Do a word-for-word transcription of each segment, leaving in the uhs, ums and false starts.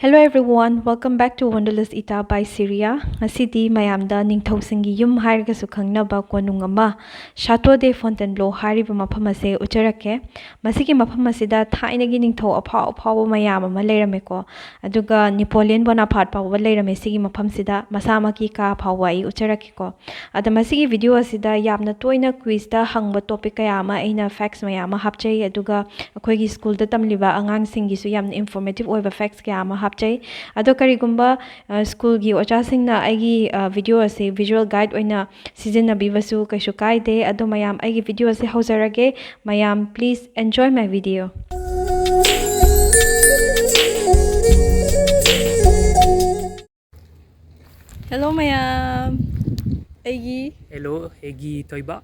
Hello everyone, welcome back to Wanderlust Ita by Syria. ꯉꯁꯤꯗꯤ ꯃꯌꯥꯝꯗ ꯅꯤꯡꯊꯧꯁꯤꯡꯒꯤ ꯌꯨꯝ ꯍꯥꯏꯔꯒꯁꯨ ꯈꯪꯅꯕ ꯀꯣꯅꯨꯡ ꯑꯃ, Château de Fontainebleau ꯍꯥꯏꯔꯤꯕ ꯃꯐꯝ ꯑꯁꯦ ꯎꯠꯆꯔꯛꯀꯦ꯫ ꯃꯁꯤꯒꯤ ꯃꯐꯝ ꯑꯁꯤꯗ ꯊꯥꯏꯅꯒꯤ ꯅꯤꯡꯊꯧ ꯑꯐꯥꯎ ꯑꯐꯥꯎꯕ ꯃꯌꯥꯝ ꯑꯃ ꯂꯩꯔꯝꯃꯦꯀꯣ꯫ ꯑꯗꯨꯒ Napoleon Bonaparte ꯐꯥꯎꯕ ꯂꯩꯔꯝꯃꯦ ꯁꯤꯒꯤ ꯃꯐꯝꯁꯤꯗ, ꯃꯁꯥꯃꯛꯀꯤ ꯀꯥ ꯐꯥꯎꯕ ꯑꯩ ꯎꯠꯆꯔꯛꯀꯦꯀꯣ꯫ ꯑꯗ ꯃꯁꯤꯒꯤ video ꯑꯁꯤꯗ ꯌꯥꯝꯅ ꯇꯣꯏꯅ quizꯇ ꯍꯪꯕ topic ꯀꯌꯥ ꯑꯃ ꯑꯩꯅ facts ꯃꯌꯥꯝ ꯑꯃ ꯍꯥꯞꯆꯩ, ꯑꯗꯨꯒ ꯑꯩꯈꯣꯏꯒꯤ schoolꯗ ꯇꯝꯂꯤꯕ ꯑꯉꯥꯡꯁꯤꯡꯒꯤꯁꯨ ꯌꯥꯝꯅ informative ꯑꯣꯏꯕ facts ꯀꯌꯥ ꯑꯃ ꯍꯥꯞꯆꯩ꯫ ꯑꯗꯣ ꯀꯔꯤꯒꯨꯝꯕ, ꯑ, schoolꯒꯤ ꯑꯣꯖꯥꯁꯤꯡꯅ ꯑꯩꯒꯤ, ꯑ, video ꯑꯁꯤ visual guide ꯑꯣꯏꯅ ꯁꯤꯖꯤꯟꯅꯕꯤꯕꯁꯨ ꯀꯩꯁꯨ ꯀꯥꯏꯗꯦ꯫ ꯑꯗꯣ ꯃꯌꯥꯝ, ꯑꯩꯒꯤ video ꯑꯁꯤ ꯍꯧꯖꯔꯒꯦ꯫ ꯃꯌꯥꯝ, please enjoy my video. Hello ꯃꯌꯥꯝ, ꯑꯩꯒꯤ Hello, ꯑꯩꯒꯤ ꯊꯣꯏꯕ꯫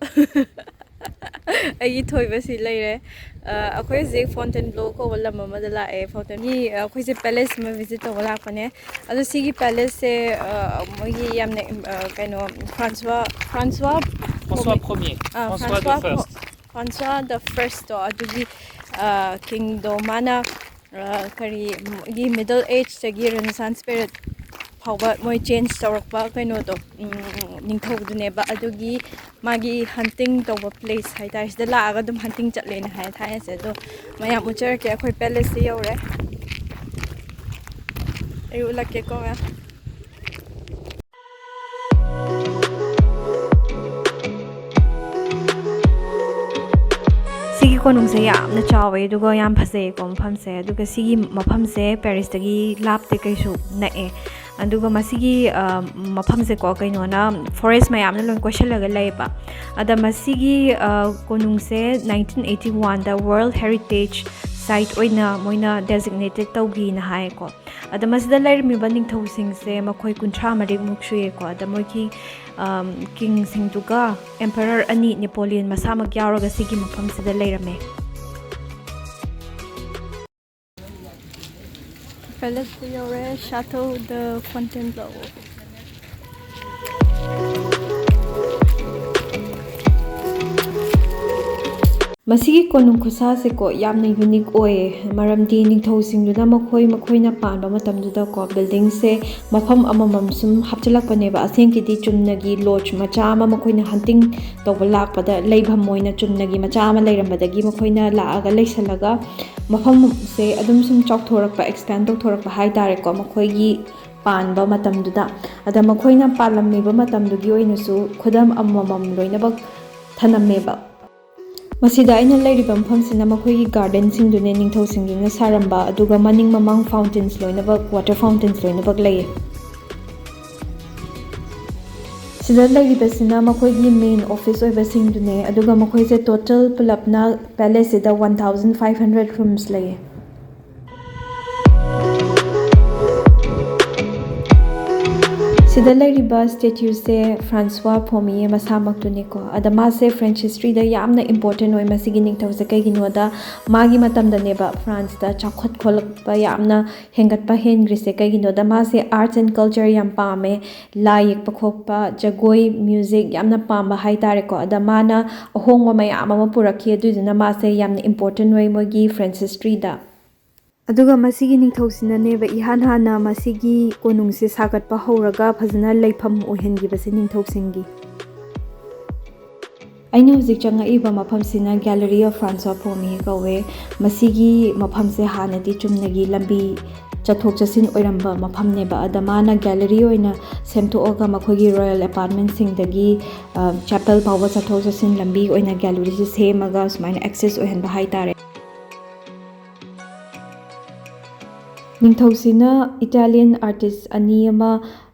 ꯑꯩꯒꯤ ꯊꯣꯏꯕꯁꯤ ꯂꯩꯔꯦ꯫ ꯑ, ꯑꯩꯈꯣꯏ ꯍꯧꯖꯤꯛ Fontainebleau ꯀꯧꯕ ꯂꯝ ꯑꯃꯗ ꯂꯥꯛꯑꯦ꯫ Fontaine, ꯃꯤ, ꯑ, ꯑꯩꯈꯣꯏꯁꯦ palace ꯑꯃ visit ꯇꯧꯕ ꯂꯥꯛꯄꯅꯦ꯫ ꯑꯗꯣ ꯁꯤꯒꯤ palaceꯁꯦ, ꯑ, ꯃꯣꯏꯒꯤ ꯌꯥꯝꯅ, ꯑ, ꯀꯩꯅꯣ, Francois, Francois François Premier꯫ ꯑ, François the François First꯫ François the Firstꯇꯣ, ꯑꯗꯨꯒꯤ, ꯑ, kingꯗꯣ ꯃꯥꯅ, ꯑ, ꯀꯔꯤ, ꯒꯤ Middle Ageꯇꯒꯤ Renaissance period ꯐꯥꯎꯕ ꯃꯣꯏ change ꯇꯧꯔꯛꯄ ꯀꯩꯅꯣꯗꯣ, ꯎꯝ, ꯅꯤꯡꯊꯧꯗꯨꯅꯦꯕ꯫ ꯑꯗꯨꯒꯤ ꯃꯥꯒꯤ hunting ꯇꯧꯕ place ꯍꯥꯏꯇꯥꯔꯦ, ꯁꯤꯗ ꯂꯥꯛꯑꯒ ꯑꯗꯨꯝ hunting ꯆꯠꯂꯦꯅ ꯍꯥꯏ ꯊꯥꯏꯅꯁꯦ꯫ ꯑꯗꯣ ꯃꯌꯥꯝ ꯎꯠꯆꯔꯛꯀꯦ, ꯑꯩꯈꯣꯏ palaceꯁꯦ ꯌꯧꯔꯦ꯫ ꯑꯩ ꯎꯠꯂꯛꯀꯦꯀꯣ ꯃꯌꯥꯝ꯫ ꯁꯤꯒꯤ ꯀꯣꯅꯨꯡꯁꯦ ꯌꯥꯝꯅ ꯆꯥꯎꯋꯦ, ꯑꯗꯨꯒ ꯌꯥꯝ ꯐꯖꯩꯌꯦꯀꯣ ꯃꯐꯝꯁꯦ꯫ ꯑꯗꯨꯒ ꯁꯤꯒꯤ ꯃꯐꯝꯁꯦ Parisꯇꯒꯤ ꯂꯥꯞꯇꯦ, ꯀꯩꯁꯨ ꯅꯛꯑꯦ꯫ ꯑꯗꯨꯒ ꯃꯁꯤꯒꯤ, ꯑ, ꯃꯐꯝꯁꯦꯀꯣ, ꯀꯩꯅꯣꯅ, forest ꯃꯌꯥꯝꯅ ꯂꯣꯏ ꯀꯣꯏꯁꯜꯂꯒ ꯂꯩꯌꯦꯕ꯫ ꯑꯗ ꯃꯁꯤꯒꯤ, ꯑ, ꯀꯣꯅꯨꯡꯁꯦ nineteen eighty oneꯗ World Heritage Site ꯑꯣꯏꯅ ꯃꯣꯏꯅ designated ꯇꯧꯈꯤꯅ ꯍꯥꯏꯌꯦꯀꯣ꯫ ꯑꯗ ꯃꯁꯤꯗ ꯂꯩꯔꯝꯃꯤꯕ ꯅꯤꯡꯊꯧꯁꯤꯡꯁꯦ ꯃꯈꯣꯏ ꯀꯨꯟꯊ꯭ꯔꯥ ꯃꯔꯤꯃꯨꯛ ꯁꯨꯏꯌꯦꯀꯣ꯫ ꯑꯗ ꯃꯣꯏꯒꯤ, ꯑꯝ, kingꯁꯤꯡꯗꯨꯒ emperor ꯑꯅꯤ, Napoleon ꯃꯁꯥꯃꯛ ꯌꯥꯎꯔꯒ ꯁꯤꯒꯤ ꯃꯐꯝꯁꯤꯗ ꯂꯩꯔꯝꯃꯦ꯫ Palaceꯇ ꯌꯧꯔꯦ, Château de Fontainebleau꯫ ꯃꯁꯤꯒꯤ ꯀꯣꯅꯨꯡ ꯈꯨꯁꯥꯁꯦꯀꯣ ꯌꯥꯝꯅ ꯌꯨꯅꯤꯛ ꯑꯣꯏꯌꯦ꯫ ꯃꯔꯝꯗꯤ ꯅꯤꯡꯊꯧꯁꯤꯡꯗꯨꯅ ꯃꯈꯣꯏ ꯃꯈꯣꯏꯅ ꯄꯥꯟꯕ ꯃꯇꯝꯗꯨꯗꯀꯣ ꯕꯤꯜꯗꯤꯡꯁꯦ ꯃꯐꯝ ꯑꯃꯃꯝ ꯁꯨꯝ ꯍꯥꯞꯆꯤꯜꯂꯛꯄꯅꯦꯕ꯫ ꯑꯁꯦꯡꯀꯤꯗꯤ ꯆꯨꯝꯅꯒꯤ ꯂꯣꯗꯖ ꯃꯆꯥ ꯑꯃ ꯃꯈꯣꯏꯅ ꯍꯟꯇꯤꯡ ꯇꯧꯕ ꯂꯥꯛꯄꯗ ꯂꯩꯐꯝ ꯑꯣꯏꯅ ꯆꯨꯝꯅꯒꯤ ꯃꯆꯥ ꯑꯃ ꯂꯩꯔꯝꯕꯗꯒꯤ ꯃꯈꯣꯏꯅ ꯂꯥꯛꯑꯒ ꯂꯩꯁꯜꯂꯒ ꯃꯐꯝꯁꯦ ꯑꯗꯨꯝ ꯁꯨꯝ ꯆꯥꯎꯊꯣꯔꯛꯄ, ꯑꯦꯛꯁꯄꯦꯟ ꯇꯧꯊꯣꯔꯛꯄ ꯍꯥꯏ ꯇꯥꯔꯦꯀꯣ, ꯃꯈꯣꯏꯒꯤ ꯄꯥꯟꯕ ꯃꯇꯝꯗꯨꯗ꯫ ꯑꯗ ꯃꯈꯣꯏꯅ ꯄꯥꯜꯂꯝꯃꯤꯕ ꯃꯇꯝꯗꯨꯒꯤ ꯑꯣꯏꯅꯁꯨ ꯈꯨꯗꯝ ꯑꯃꯃꯝ ꯂꯣꯏꯅꯃꯛ ꯊꯅꯝꯃꯦꯕ꯫ ꯃꯁꯤꯗ ꯑꯩꯅ ꯂꯩꯔꯤꯕ ꯃꯐꯝꯁꯤꯅ ꯃꯈꯣꯏꯒꯤ ꯒꯥꯔꯗꯦꯟꯁꯤꯡꯗꯨꯅꯦ, ꯅꯤꯡꯊꯧꯁꯤꯡꯗꯨꯅ ꯁꯥꯔꯝꯕ, ꯑꯗꯨꯒ ꯃꯅꯤꯡ ꯃꯃꯥꯡ ꯐꯥꯎꯟꯇꯦꯟꯁ ꯂꯣꯏꯅꯃꯛ, ꯋꯥꯇꯔ ꯐꯥꯎꯟꯇꯦꯟꯁ ꯂꯣꯏꯅꯃꯛ ꯂꯩꯌꯦ꯫ ꯁꯤꯗ ꯂꯩꯔꯤꯕꯁꯤꯅ ꯃꯈꯣꯏꯒꯤ ꯃꯦꯟ ꯑꯣꯐꯤꯁ ꯑꯣꯏꯕꯁꯤꯡꯗꯨꯅꯦ, ꯑꯗꯨꯒ ꯃꯈꯣꯏꯁꯦ ꯇꯣꯇꯦꯜ ꯄꯨꯂꯞꯅ ꯄꯦꯂꯦꯁꯁꯤꯗ one thousand five hundred rooms ꯂꯩꯌꯦ꯫ ꯁꯤꯗ ꯂꯩꯔꯤꯕ ꯁ꯭ꯇꯦꯆꯨꯁꯦ ꯐ꯭ꯔꯥꯟꯁꯋꯥ ꯐꯣꯃꯤꯌꯦ ꯃꯁꯥꯃꯛꯇꯨꯅꯤꯀꯣ꯫ ꯑꯗ ꯃꯥꯁꯦ ꯐ꯭ꯔꯦꯟꯆ ꯍꯤꯁꯇ꯭ꯔꯤꯗ ꯌꯥꯝꯅ ꯏꯝꯄꯣꯔꯇꯦꯟ ꯑꯣꯏ ꯃꯁꯤꯒꯤ ꯅꯤꯡꯊꯧꯁꯦ꯫ ꯀꯩꯒꯤꯅꯣꯗ ꯃꯥꯒꯤ ꯃꯇꯝꯗꯅꯦꯕ ꯐ꯭ꯔꯥꯟꯁꯇ ꯆꯥꯎꯈꯠ ꯈꯣꯠꯂꯛꯄ ꯌꯥꯝꯅ ꯍꯦꯟꯒꯠꯄ ꯍꯦꯟꯈ꯭ꯔꯤꯁꯦ꯫ ꯀꯩꯒꯤꯅꯣꯗ ꯃꯥꯁꯦ ꯑꯥꯔꯠꯁ ꯑꯦꯟ ꯀꯜꯆꯔ ꯌꯥꯝ ꯄꯥꯝꯃꯦ꯫ ꯂꯥꯏ ꯌꯦꯛꯄ ꯈꯣꯠꯄ, ꯖꯒꯣꯏ, ꯃ꯭ꯌꯨꯖꯤꯛ ꯌꯥꯝꯅ ꯄꯥꯝꯕ ꯍꯥꯏ ꯇꯥꯔꯦꯀꯣ꯫ ꯑꯗ ꯃꯥꯅ ꯑꯍꯣꯡꯕ ꯃꯌꯥꯝ ꯑꯃ ꯄꯨꯔꯛꯈꯤ, ꯑꯗꯨꯗꯨꯅ ꯃꯥꯁꯦ ꯌꯥꯝꯅ ꯏꯝꯄꯣꯔꯇꯦꯟ ꯑꯣꯏ ꯃꯣꯏꯒꯤ ꯐ꯭ꯔꯦꯟꯆ ꯍꯤꯁꯇ꯭ꯔꯤꯗ꯫ ꯑꯗꯨꯒ ꯃꯁꯤꯒꯤ ꯅꯤꯡꯊꯧꯁꯤꯅꯅꯦꯕ ꯏꯍꯥꯟ ꯍꯥꯟꯅ ꯃꯁꯤꯒꯤ ꯀꯣꯅꯨꯡꯁꯦ ꯁꯥꯒꯠꯄ ꯍꯧꯔꯒ ꯐꯖꯅ ꯂꯩꯐꯝ ꯑꯣꯏꯍꯟꯈꯤꯕꯁꯦ ꯅꯤꯡꯊꯧꯁꯤꯡꯒꯤ꯫ ꯑꯩꯅ ꯍꯧꯖꯤꯛ ꯆꯪꯉꯛꯏꯕ ꯃꯐꯝꯁꯤꯅ Gallery of François Pommier ꯀꯧꯋꯦ꯫ ꯃꯁꯤꯒꯤ ꯃꯐꯝꯁꯦ ꯍꯥꯟꯅꯗꯤ ꯆꯨꯝꯅꯒꯤ ꯂꯝꯕꯤ ꯆꯠꯊꯣꯛ ꯆꯠꯁꯤꯟ ꯑꯣꯏꯔꯝꯕ ꯃꯐꯝꯅꯦꯕ꯫ ꯑꯗ ꯃꯥꯅ ꯒꯦꯂꯔꯤ ꯑꯣꯏꯅ ꯁꯦꯝꯗꯣꯛꯑꯒ ꯃꯈꯣꯏꯒꯤ ꯔꯣꯌꯦꯜ ꯑꯦꯄꯥꯔꯠꯃꯦꯟꯁꯤꯡꯗꯒꯤ ꯆꯦꯄꯦꯜ ꯐꯥꯎꯕ ꯆꯠꯊꯣꯛ ꯆꯠꯁꯤꯟ ꯂꯝꯕꯤ ꯑꯣꯏꯅ ꯒꯦꯂꯔꯤꯁꯦ ꯁꯦꯝꯃꯒ ꯁꯨꯃꯥꯏꯅ ꯑꯦꯛꯁꯦꯁ ꯑꯣꯏꯍꯟꯕ ꯍꯥꯏꯇꯥꯔꯦ꯫ ꯅꯤꯡꯊꯧꯁꯤꯅ ꯏꯇꯥꯂꯤꯌꯟ ꯑꯥꯔꯇꯤꯁ ꯑꯅꯤ ꯑꯃ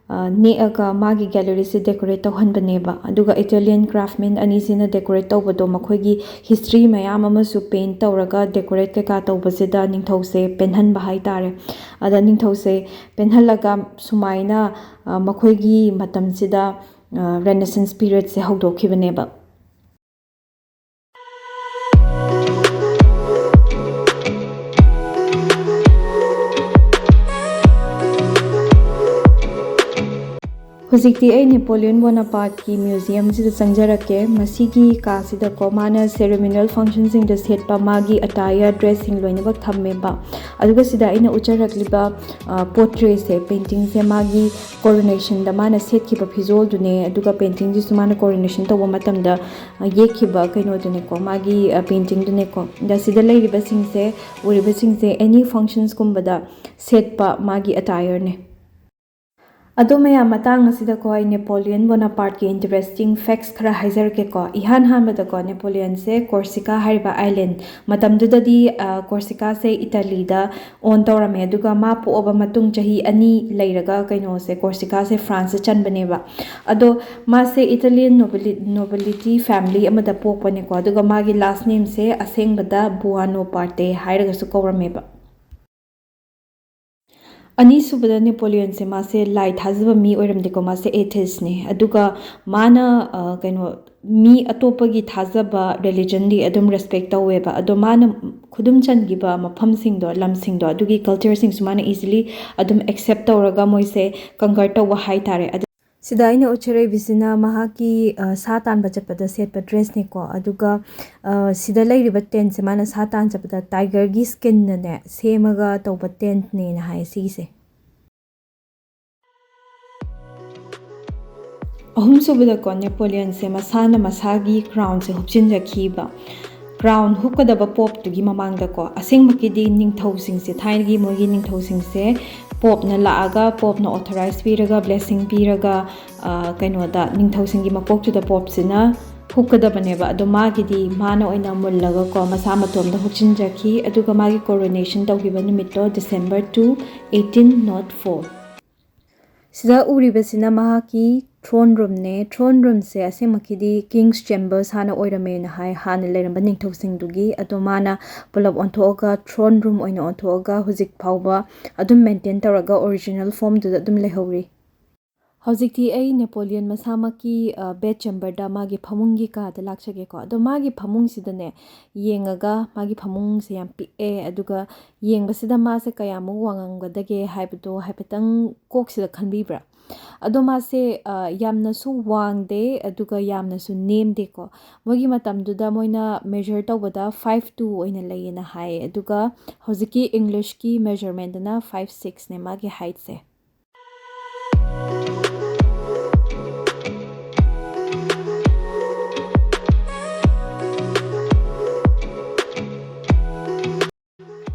ꯅꯦꯛꯑꯒ ꯃꯥꯒꯤ ꯒꯦꯂꯔꯤꯁꯦ ꯗꯦꯀꯣꯔꯦꯠ ꯇꯧꯍꯟꯕꯅꯦꯕ꯫ ꯑꯗꯨꯒ ꯏꯇꯥꯂꯤꯌꯟ ꯀ꯭ꯔꯥꯐꯃꯦꯟ ꯑꯅꯤꯁꯤꯅ ꯗꯦꯀꯣꯔꯦꯠ ꯇꯧꯕꯗꯣ ꯃꯈꯣꯏꯒꯤ ꯍꯤꯁꯇ꯭ꯔꯤ ꯃꯌꯥꯝ ꯑꯃꯁꯨ ꯄꯦꯟꯠ ꯇꯧꯔꯒ ꯗꯦꯀꯣꯔꯦꯠ ꯀꯩꯀꯥ ꯇꯧꯕꯁꯤꯗ ꯅꯤꯡꯊꯧꯁꯦ ꯄꯦꯟꯍꯟꯕ ꯍꯥꯏꯇꯥꯔꯦ꯫ ꯑꯗ ꯅꯤꯡꯊꯧꯁꯦ ꯄꯦꯟꯍꯜꯂꯒ ꯁꯨꯃꯥꯏꯅ ꯃꯈꯣꯏꯒꯤ ꯃꯇꯝꯁꯤꯗ ꯔꯦꯅꯦꯁꯟꯁ ꯄꯤꯔꯤꯌꯠꯁꯦ ꯍꯧꯗꯣꯛꯈꯤꯕꯅꯦꯕ꯫ ꯍꯧꯖꯤꯛꯇꯤ ꯑꯩ ꯅꯦꯄꯣꯂꯤꯌꯟ ꯕꯣꯅꯥꯄꯥꯔꯠꯀꯤ ꯃ꯭ꯌꯨꯖꯤꯌꯝꯁꯤꯗ ꯆꯪꯖꯔꯛꯀꯦ꯫ ꯃꯁꯤꯒꯤ ꯀꯥꯁꯤꯗꯀꯣ ꯃꯥꯅ ꯁꯦꯔꯦꯃꯣꯅꯤꯌꯦꯜ ꯐꯪꯁꯟꯁꯤꯡꯗ ꯁꯦꯠꯄ ꯃꯥꯒꯤ ꯑꯇꯥꯌꯔ, ꯗ꯭ꯔꯦꯁꯁꯤꯡ ꯂꯣꯏꯅꯃꯛ ꯊꯝꯃꯦꯕ꯫ ꯑꯗꯨꯒ ꯁꯤꯗ ꯑꯩꯅ ꯎꯠꯆꯔꯛꯂꯤꯕ ꯄꯣꯇ꯭ꯔꯦꯁꯦ, ꯄꯦꯟꯇꯤꯡꯁꯦ ꯃꯥꯒꯤ ꯀꯣꯔꯣꯅꯦꯁꯟꯗ ꯃꯥꯅ ꯁꯦꯠꯈꯤꯕ ꯐꯤꯖꯣꯜꯗꯨꯅꯦ꯫ ꯑꯗꯨꯒ ꯄꯦꯟꯇꯤꯡꯁꯤꯁꯨ ꯃꯥꯅ ꯀꯣꯔꯣꯅꯦꯁꯟ ꯇꯧꯕ ꯃꯇꯝꯗ ꯌꯦꯛꯈꯤꯕ ꯀꯩꯅꯣꯗꯨꯅꯦꯀꯣ, ꯃꯥꯒꯤ ꯄꯦꯟꯇꯤꯡꯗꯨꯅꯦꯀꯣ꯫ ꯑꯗ ꯁꯤꯗ ꯂꯩꯔꯤꯕꯁꯤꯡꯁꯦ, ꯎꯔꯤꯕꯁꯤꯡꯁꯦ ꯑꯦꯅꯤ ꯐꯪꯁꯟꯁꯀꯨꯝꯕꯗ ꯁꯦꯠꯄ ꯃꯥꯒꯤ ꯑꯇꯥꯌꯔꯅꯦ꯫ ꯑꯗꯣ ꯃꯌꯥꯝ, ꯃꯇꯥꯡ ꯑꯁꯤꯗꯀꯣ ꯑꯩ ꯅꯦꯄꯣꯂꯤꯌꯟ ꯕꯣꯅꯥꯄꯥꯔꯠꯀꯤ ꯏꯟꯇꯔꯦꯁꯇꯤꯡ ꯐꯦꯛꯁ ꯈꯔ ꯍꯥꯏꯖꯔꯛꯀꯦꯀꯣ꯫ ꯏꯍꯥꯟ ꯍꯥꯟꯕꯗꯀꯣ ꯅꯦꯄꯣꯂꯤꯌꯟꯁꯦ ꯀꯣꯔꯁꯤꯀꯥ ꯍꯥꯏꯔꯤꯕ ꯑꯥꯏꯂꯦꯟ, ꯃꯇꯝꯗꯨꯗꯗꯤ ꯀꯣꯔꯁꯤꯀꯥꯁꯦ ꯏꯇꯥꯂꯤꯗ ꯑꯣꯟ ꯇꯧꯔꯝꯃꯦ꯫ ꯑꯗꯨꯒ ꯃꯥ ꯄꯣꯛꯑꯕ ꯃꯇꯨꯡ ꯆꯍꯤ ꯑꯅꯤ ꯂꯩꯔꯒ ꯀꯩꯅꯣꯁꯦ, ꯀꯣꯔꯁꯤꯀꯥꯁꯦ ꯐ꯭ꯔꯥꯟꯁꯇ ꯆꯟꯕꯅꯦꯕ꯫ ꯑꯗꯣ ꯃꯥꯁꯦ ꯏꯇꯥꯂꯤꯌꯟ ꯅꯣꯕꯤꯂꯤꯇꯤ ꯐꯦꯃꯤꯂꯤ ꯑꯃꯗ ꯄꯣꯛꯄꯅꯦꯀꯣ꯫ ꯑꯗꯨꯒ ꯃꯥꯒꯤ ꯂꯥꯁ ꯅꯦꯝꯁꯦ ꯑꯁꯦꯡꯕꯗ ꯕꯨꯋꯥꯅꯣ ꯄꯥꯔꯇꯦ ꯍꯥꯏꯔꯒꯁꯨ ꯀꯧꯔꯝꯃꯦꯕ꯫ ꯑꯅꯤꯁꯨꯕꯗ ꯅꯦꯄꯣꯂꯤꯌꯟꯁꯦ ꯃꯥꯁꯦ ꯂꯥꯏ ꯊꯥꯖꯕ ꯃꯤ ꯑꯣꯏꯔꯝꯗꯦꯀꯣ, ꯃꯥꯁꯦ ꯑꯦꯊꯤꯁꯅꯦ꯫ ꯑꯗꯨꯒ ꯃꯥꯅ ꯀꯩꯅꯣ, ꯃꯤ ꯑꯇꯣꯞꯄꯒꯤ ꯊꯥꯖꯕ ꯔꯤꯂꯤꯖꯟꯗꯤ ꯑꯗꯨꯝ ꯔꯦꯁꯄꯦꯛ ꯇꯧꯋꯦꯕ꯫ ꯑꯗꯣ ꯃꯥꯅ ꯈꯨꯗꯨꯝ ꯆꯟꯈꯤꯕ ꯃꯐꯝꯁꯤꯡꯗꯣ, ꯂꯝꯁꯤꯡꯗꯣ, ꯑꯗꯨꯒꯤ ꯀꯜꯆꯔꯁꯤꯡꯁꯨ ꯃꯥꯅ ꯏꯖꯤꯂꯤ ꯑꯗꯨꯝ ꯑꯦꯛꯁꯦꯞ ꯇꯧꯔꯒ ꯃꯣꯏꯁꯦ ꯀꯪꯒꯔ ꯇꯧꯕ ꯍꯥꯏꯇꯥꯔꯦ꯫ ꯁꯤꯗ ꯑꯩꯅ ꯎꯠꯆꯔꯛꯏꯕꯁꯤꯅ ꯃꯍꯥꯛꯀꯤ ꯁꯥ ꯇꯥꯟꯕ ꯆꯠꯄꯗ ꯁꯦꯠꯄ ꯗ꯭ꯔꯦꯁꯅꯤꯀꯣ꯫ ꯑꯗꯨꯒ ꯁꯤꯗ ꯂꯩꯔꯤꯕ ꯇꯦꯟꯁꯦ ꯃꯥꯅ ꯁꯥ ꯇꯥꯟ ꯆꯠꯄꯗ ꯇꯥꯏꯒꯔꯒꯤ ꯁ꯭ꯀꯤꯟꯅꯅꯦ ꯁꯦꯝꯃꯒ ꯇꯧꯕ ꯇꯦꯟꯠꯅꯦꯅ ꯍꯥꯏ ꯁꯤꯒꯤꯁꯦ꯫ ꯑꯍꯨꯝꯁꯨꯕꯗꯀꯣ, ꯅꯦꯄꯣꯂꯤꯌꯟꯁꯦ ꯃꯁꯥꯅ ꯃꯁꯥꯒꯤ ꯀ꯭ꯔꯥꯎꯟꯁꯦ ꯍꯨꯞꯆꯤꯟꯖꯈꯤꯕ꯫ ꯀ꯭ꯔꯥꯎꯟ ꯍꯨꯞꯀꯗꯕ ꯄꯣꯞꯇꯨꯒꯤ ꯃꯃꯥꯡꯗꯀꯣ, ꯑꯁꯦꯡꯕꯒꯤꯗꯤ ꯅꯤꯡꯊꯧꯁꯤꯡꯁꯦ, ꯊꯥꯏꯅꯒꯤ ꯃꯣꯏꯒꯤ ꯅꯤꯡꯊꯧꯁꯤꯡꯁꯦ ꯄꯣꯞꯅ ꯂꯥꯛꯑꯒ, ꯄꯣꯞꯅ ꯑꯣꯊꯣꯔꯥꯏꯁ ꯄꯤꯔꯒ, ꯕ꯭ꯂꯦꯁꯤꯡ ꯄꯤꯔꯒ, ꯀꯩꯅꯣꯗ, ꯅꯤꯡꯊꯧꯁꯤꯡꯒꯤ ꯃꯀꯣꯛꯇꯨꯗ ꯄꯣꯞꯁꯤꯅ ꯍꯨꯛꯀꯗꯕꯅꯦꯕ꯫ ꯑꯗꯣ ꯃꯥꯒꯤꯗꯤ ꯃꯥꯅ ꯑꯣꯏꯅ ꯃꯨꯜꯂꯒꯀꯣ, ꯃꯁꯥ ꯃꯇꯣꯝꯗ ꯍꯨꯛꯆꯤꯟꯖꯈꯤ꯫ ꯑꯗꯨꯒ ꯃꯥꯒꯤ ꯀꯣꯔꯣꯅꯦꯁꯟ ꯇꯧꯈꯤꯕ ꯅꯨꯃꯤꯠꯇꯣ December two, eighteen nought four꯫ ꯁꯤꯗ ꯎꯔꯤꯕꯁꯤꯅ ꯃꯍꯥꯛꯀꯤ ꯊ꯭ꯔꯣꯟ ꯔꯨꯝꯅꯦ꯫ ꯊ꯭ꯔꯣꯟ ꯔꯨꯝꯁꯦ ꯑꯁꯦꯡꯕꯒꯤꯗꯤ ꯀꯤꯡꯁ ꯆꯦꯝꯕꯔꯁ ꯍꯥꯟꯅ ꯑꯣꯏꯔꯝꯃꯦꯅ ꯍꯥꯏ, ꯍꯥꯟꯅ ꯂꯩꯔꯝꯕ ꯅꯤꯡꯊꯧꯁꯤꯡꯗꯨꯒꯤ꯫ ꯑꯗꯣ ꯃꯥꯅ ꯄꯨꯂꯞ ꯑꯣꯟꯊꯣꯛꯑꯒ ꯊ꯭ꯔꯣꯟ ꯔꯨꯝ ꯑꯣꯏꯅ ꯑꯣꯟꯊꯣꯛꯑꯒ ꯍꯧꯖꯤꯛ ꯐꯥꯎꯕ ꯑꯗꯨꯝ ꯃꯦꯟꯇꯦꯟ ꯇꯧꯔꯒ ꯑꯣꯔꯤꯖꯤꯅꯦꯜ ꯐꯣꯝꯗꯨꯗ ꯑꯗꯨꯝ ꯂꯩꯍꯧꯔꯤ꯫ ꯍꯧꯖꯤꯛꯇꯤ ꯑꯩ ꯅꯦꯄꯣꯂꯤꯌꯟ ꯃꯁꯥꯃꯛꯀꯤ, ꯑ, bed chamberꯗ, ꯃꯥꯒꯤ ꯐꯃꯨꯡꯒꯤ ꯀꯥꯗ ꯂꯥꯛꯆꯒꯦꯀꯣ꯫ ꯑꯗꯣ ꯃꯥꯒꯤ ꯐꯃꯨꯡꯁꯤꯗꯅꯦ, ꯌꯦꯡꯉꯒ ꯃꯥꯒꯤ ꯐꯃꯨꯡꯁꯦ ꯌꯥꯝ ꯄꯤꯛꯑꯦ, ꯑꯗꯨꯒ ꯌꯦꯡꯕꯁꯤꯗ ꯃꯥꯁꯦ ꯀꯌꯥꯃꯨꯛ ꯋꯥꯡꯉꯝꯒꯗꯒꯦ ꯍꯥꯏꯕꯗꯣ ꯍꯥꯏꯐꯦꯠꯇꯪ ꯀꯣꯛꯁꯤꯗ ꯈꯟꯕꯤꯕ꯭ꯔꯥ? ꯑꯗꯣ ꯃꯥꯁꯦ, ꯑ, ꯌꯥꯝꯅꯁꯨ ꯋꯥꯡꯗꯦ, ꯑꯗꯨꯒ ꯌꯥꯝꯅꯁꯨ ꯅꯦꯝꯗꯦꯀꯣ꯫ ꯃꯣꯏꯒꯤ ꯃꯇꯝꯗꯨꯗ ꯃꯣꯏꯅ measure ꯇꯧꯕꯗ five two ꯑꯣꯏꯅ ꯂꯩꯌꯦꯅ ꯍꯥꯏꯌꯦ, ꯑꯗꯨꯒ ꯍꯧꯖꯤꯛꯀꯤ Englishꯀꯤ measurementꯇꯅ five sixꯅꯦ ꯃꯥꯒꯤ heightꯁꯦ꯫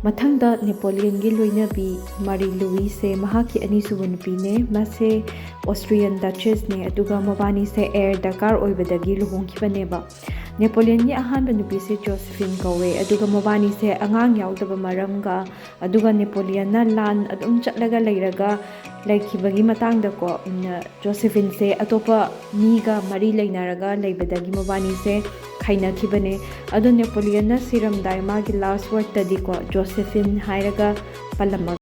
ꯃꯊꯪꯗ ꯅꯦꯄꯣꯂꯤꯌꯟꯒꯤ ꯂꯣꯏꯅꯕꯤ ꯃꯥꯔꯤ ꯂꯨꯏꯁꯁꯦ ꯃꯍꯥꯛꯀꯤ ꯑꯅꯤꯁꯨꯕ ꯅꯨꯄꯤꯅꯦ꯫ ꯃꯥꯁꯦ Austrian Duchessꯅꯦ, ꯑꯗꯨꯒ ꯃꯕꯥꯅꯤꯁꯦ heir ꯗꯔꯀꯥꯔ ꯑꯣꯏꯕꯗꯒꯤ ꯂꯨꯍꯣꯡꯈꯤꯕꯅꯦꯕ꯫ ꯅꯦꯄꯣꯂꯤꯌꯟꯒꯤ ꯑꯍꯥꯟꯕ ꯅꯨꯄꯤꯁꯦ ꯖꯣꯁꯦꯐꯤꯟ ꯀꯧꯋꯦ, ꯑꯗꯨꯒ ꯃꯕꯥꯅꯤꯁꯦ ꯑꯉꯥꯡ ꯌꯥꯎꯗꯕ ꯃꯔꯝꯒ, ꯑꯗꯨꯒ ꯅꯦꯄꯣꯂꯤꯌꯟꯅ ꯂꯥꯟ ꯑꯗꯨꯝ ꯆꯠꯂꯒ ꯂꯩꯔꯒ ꯂꯩꯈꯤꯕꯒꯤ ꯃꯇꯥꯡꯗꯀꯣ, ꯎꯝ, ꯖꯣꯁꯦꯐꯤꯟꯁꯦ ꯑꯇꯣꯞꯄ ꯃꯤꯒ ꯃꯔꯤ ꯂꯩꯅꯔꯒ ꯂꯩꯕꯗꯒꯤ ꯃꯕꯥꯅꯤꯁꯦ ꯈꯥꯏꯅꯈꯤꯕꯅꯦ꯫ ꯑꯗꯣ ꯅꯦꯄꯣꯂꯤꯌꯟꯅ ꯁꯤꯔꯝꯗꯥꯏ ꯃꯥꯒꯤ last wordꯇꯗꯤꯀꯣ, ꯖꯣꯁꯦꯐꯤꯟ ꯍꯥꯏꯔꯒ ꯄꯜꯂꯝꯃꯒ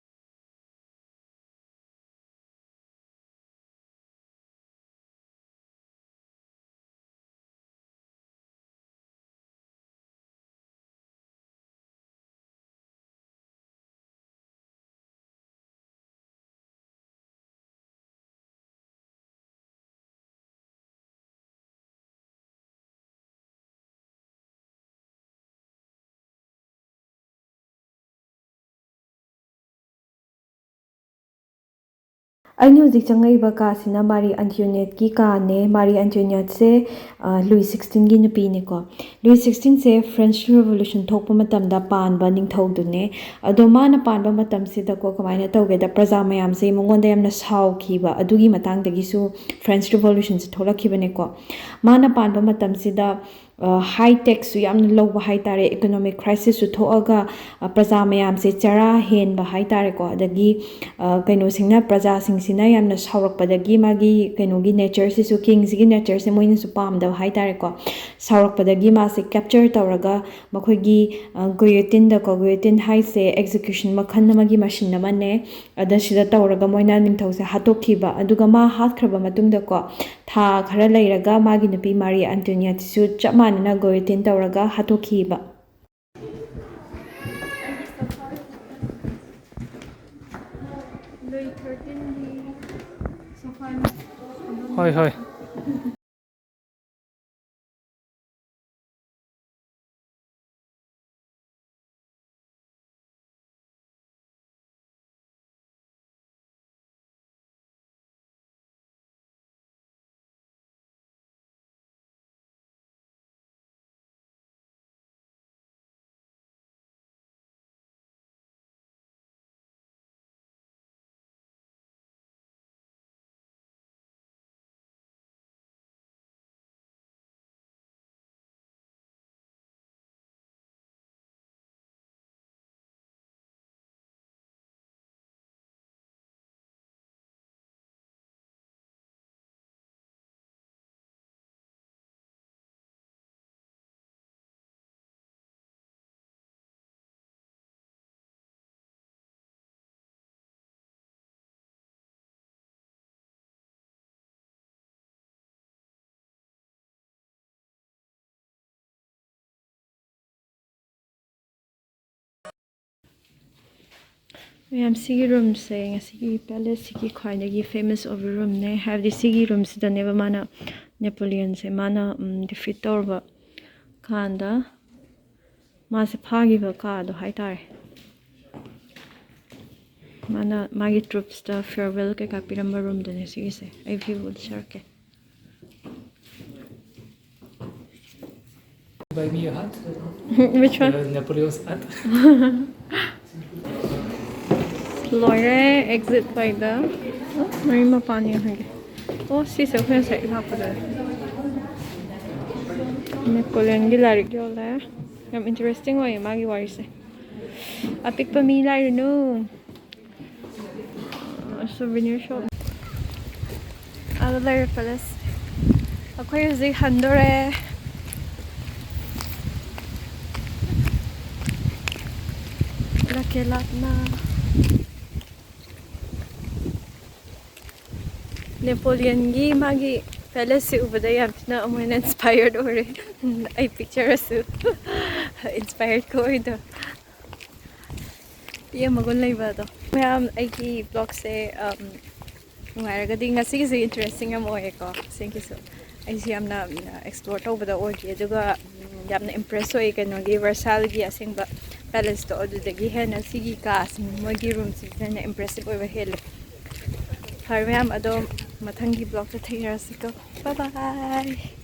ꯑꯩꯅ ꯍꯧꯖꯤꯛ ꯆꯪꯉꯛꯏꯕ ꯀꯥꯁꯤꯅ ꯃꯥꯔꯤ ꯑꯟꯇꯤꯌꯣꯅꯦꯠꯀꯤ ꯀꯥꯅꯦ꯫ ꯃꯥꯔꯤ ꯑꯟꯇꯤꯌꯣꯅꯦꯠꯁꯦ, ꯑ, ꯂꯨꯏ sixteenꯒꯤ ꯅꯨꯄꯤꯅꯤꯀꯣ꯫ ꯂꯨꯏ sixteenꯁꯦ French Revolution ꯊꯣꯛꯄ ꯃꯇꯝꯗ ꯄꯥꯟꯕ ꯅꯤꯡꯊꯧꯗꯨꯅꯦ꯫ ꯑꯗꯣ ꯃꯥꯅ ꯄꯥꯟꯕ ꯃꯇꯝꯁꯤꯗꯀꯣ ꯀꯃꯥꯏꯅ ꯇꯧꯒꯦꯗ, ꯄ꯭ꯔꯖꯥ ꯃꯌꯥꯝꯁꯦ ꯃꯉꯣꯟꯗ ꯌꯥꯝꯅ ꯁꯥꯎꯈꯤꯕ, ꯑꯗꯨꯒꯤ ꯃꯇꯥꯡꯗꯒꯤꯁꯨ French Revolutionꯁꯦ ꯊꯣꯛꯂꯛꯈꯤꯕꯅꯦꯀꯣ꯫ ꯃꯥꯅ ꯄꯥꯟꯕ ꯃꯇꯝꯁꯤꯗ ꯍꯥꯏ ꯇꯦꯛꯁꯁꯨ ꯌꯥꯝꯅ ꯂꯧꯕ ꯍꯥꯏ ꯇꯥꯔꯦ꯫ ꯏꯀꯣꯅꯣꯃꯤꯛ ꯀ꯭ꯔꯥꯏꯁꯤꯁꯁꯨ ꯊꯣꯛꯑꯒ, ꯑ, ꯄ꯭ꯔꯖꯥ ꯃꯌꯥꯝꯁꯦ ꯆꯔꯥ ꯍꯦꯟꯕ ꯍꯥꯏ ꯇꯥꯔꯦꯀꯣ꯫ ꯑꯗꯒꯤ, ꯑ, ꯀꯩꯅꯣꯁꯤꯡꯅ, ꯄ꯭ꯔꯖꯥꯁꯤꯡꯁꯤꯅ ꯌꯥꯝꯅ ꯁꯥꯎꯔꯛꯄꯗꯒꯤ, ꯃꯥꯒꯤ ꯀꯩꯅꯣꯒꯤ ꯅꯦꯆꯔꯁꯤꯁꯨ, ꯀꯤꯡꯁꯤꯒꯤ ꯅꯦꯆꯔꯁꯦ ꯃꯣꯏꯅꯁꯨ ꯄꯥꯝꯗꯕ ꯍꯥꯏ ꯇꯥꯔꯦꯀꯣ꯫ ꯁꯥꯎꯔꯛꯄꯗꯒꯤ ꯃꯥꯁꯦ ꯀꯦꯞꯆꯔ ꯇꯧꯔꯒ ꯃꯈꯣꯏꯒꯤ, ꯑ, ꯒꯨꯌꯣꯇꯤꯟꯗꯀꯣ, ꯒꯨꯌꯣꯇꯤꯟ ꯍꯥꯏꯁꯦ ꯑꯦꯛꯖꯤꯀ꯭ꯌꯨꯁꯟ ꯃꯈꯜ ꯑꯃꯒꯤ ꯃꯁꯤꯟ ꯑꯃꯅꯦ꯫ ꯑꯗ ꯁꯤꯗ ꯇꯧꯔꯒ ꯃꯣꯏꯅ ꯅꯤꯡꯊꯧꯁꯦ ꯍꯥꯠꯇꯣꯛꯈꯤꯕ꯫ ꯑꯗꯨꯒ ꯃꯥ ꯍꯥꯠꯈ꯭ꯔꯕ ꯃꯇꯨꯡꯗꯁꯨ ꯊꯥ ꯈꯔ ꯂꯩꯔꯒ ꯃꯥꯒꯤ ꯅꯨꯄꯤ ꯃꯥꯔꯤ ꯑꯟꯇꯣꯅꯤꯌꯥꯠꯁꯤꯁꯨ ꯆꯞ ꯃꯥꯟꯅꯅ ꯒꯣꯌꯣꯇꯤꯟ ꯇꯧꯔꯒ ꯍꯥꯠꯇꯣꯛꯈꯤꯕ꯫ ꯍꯣꯏ, ꯍꯣꯏ꯫ ꯃꯌꯥꯝ, ꯁꯤꯒꯤ ꯔꯨꯝꯁꯦ ꯉꯁꯤꯒꯤ ꯄꯦꯂꯦꯁꯁꯤꯒꯤ ꯈ꯭ꯋꯥꯏꯗꯒꯤ ꯐꯦꯃꯁ ꯑꯣꯏꯕ ꯔꯨꯝꯅꯦ꯫ ꯍꯥꯏꯕꯗꯤ ꯁꯤꯒꯤ ꯔꯨꯝꯁꯤꯗꯅꯦꯕ ꯃꯥꯅ, ꯅꯦꯄꯣꯂꯤꯌꯟꯁꯦ ꯃꯥꯅ, ꯎꯝ, ꯗꯤꯐꯤꯠ ꯇꯧꯔꯕ ꯀꯥꯟꯗ ꯃꯥꯁꯦ ꯐꯥꯈꯤꯕ ꯀꯥꯗꯣ ꯍꯥꯏꯇꯥꯔꯦ꯫ ꯃꯥꯅ ꯃꯥꯒꯤ ꯇ꯭ꯔꯨꯞꯁꯇ ꯐꯤꯌꯔꯋꯦꯜ ꯀꯩꯀꯥ ꯄꯤꯔꯝꯕ ꯔꯨꯝꯗꯨꯅꯦ ꯁꯤꯒꯤꯁꯦ꯫ ꯑꯩ view ꯎꯠꯆꯔꯛꯀꯦ꯫ Buy me a hat. Which one? Uh, Napoleon's hat. ꯂꯣꯏꯔꯦ ꯑꯦꯛꯖꯤꯠ ꯄꯥꯏꯗ꯫ ꯑꯣ, ꯃꯔꯤ ꯃꯄꯥꯟ ꯌꯦꯡꯍꯟꯒꯦ꯫ ꯑꯣ, ꯁꯤꯁꯦ ꯑꯩꯈꯣꯏ ꯉꯁꯥꯏ ꯂꯥꯛꯄꯗ꯫ ꯅꯦꯄꯣꯂꯤꯌꯟꯒꯤ ꯂꯥꯏꯔꯤꯛ ꯌꯣꯜꯂꯦ꯫ ꯌꯥꯝ ꯏꯟꯇꯔꯦꯁꯇꯤꯡ ꯑꯣꯏꯌꯦ ꯃꯥꯒꯤ ꯋꯥꯔꯤꯁꯦ꯫ ꯑꯄꯤꯛꯄ ꯃꯤ ꯂꯥꯏꯔꯨꯅꯨ꯫ Souvenir shop꯫ ꯑꯗꯨ ꯂꯩꯔꯦ ꯄꯦꯂꯦꯁ꯫ ꯑꯩꯈꯣꯏ ꯍꯧꯖꯤꯛ ꯍꯟꯗꯣꯔꯦ꯫ ꯂꯥꯛꯀꯦ ꯂꯥꯞꯅ꯫ ꯅꯦꯄꯣꯂꯤꯌꯟꯒꯤ ꯃꯥꯒꯤ ꯄꯦꯂꯦꯁꯁꯦ ꯎꯕꯗ ꯌꯥꯝ ꯊꯤꯅ ꯑꯃꯨꯛ ꯍꯦꯟꯅ ꯏꯟꯁꯄꯥꯌꯔ ꯑꯣꯏꯔꯦ꯫ ꯑꯩ ꯄꯤꯛꯆꯔꯁꯨ ꯏꯟꯁꯄꯥꯌꯔ ꯑꯣꯏꯗꯣ꯫ ꯄꯤ ꯑꯦꯝ ꯃꯒꯨꯟ ꯂꯩꯕ ꯑꯗꯣ꯫ ꯃꯌꯥꯝ ꯑꯩꯒꯤ ꯕ꯭ꯂꯣꯒꯁꯦ ꯅꯨꯡꯉꯥꯏꯔꯒꯗꯤ, ꯉꯁꯤꯒꯤꯁꯦ ꯏꯟꯇꯔꯦꯁꯇꯤꯡ ꯌꯥꯝ ꯑꯣꯏꯌꯦꯀꯣ꯫ ꯉꯁꯤꯒꯤꯁꯨ ꯑꯩꯁꯦ ꯌꯥꯝꯅ ꯑꯦꯛꯁꯄ꯭ꯂꯣꯔ ꯇꯧꯕꯗ ꯑꯣꯏꯈꯤ꯫ ꯑꯗꯨꯒ ꯎꯝ, ꯌꯥꯝꯅ ꯏꯝꯄ꯭ꯔꯦꯁ ꯑꯣꯏ ꯀꯩꯅꯣꯒꯤ ꯚꯔꯁꯥꯏꯜꯒꯤ ꯑꯁꯦꯡꯕ ꯄꯦꯂꯦꯁꯇꯣ꯫ ꯑꯗꯨꯗꯒꯤ ꯍꯦꯟꯅ ꯁꯤꯒꯤ ꯀꯥꯁꯤꯡ, ꯃꯣꯏꯒꯤ ꯔꯨꯝꯁꯤꯡꯁꯤꯅ ꯍꯦꯟꯅ ꯏꯝꯄ꯭ꯔꯦꯁꯤꯞ ꯑꯣꯏꯕ ꯍꯦꯜꯂꯦ꯫ ꯐꯔꯦ ꯃꯌꯥꯝ, ꯑꯗꯣ ꯃꯊꯪꯒꯤ ꯕ꯭ꯂꯣꯒꯇ ꯊꯦꯡꯅꯔꯁꯤꯀꯣ꯫ ꯕꯥꯏ ꯕꯥꯏ꯫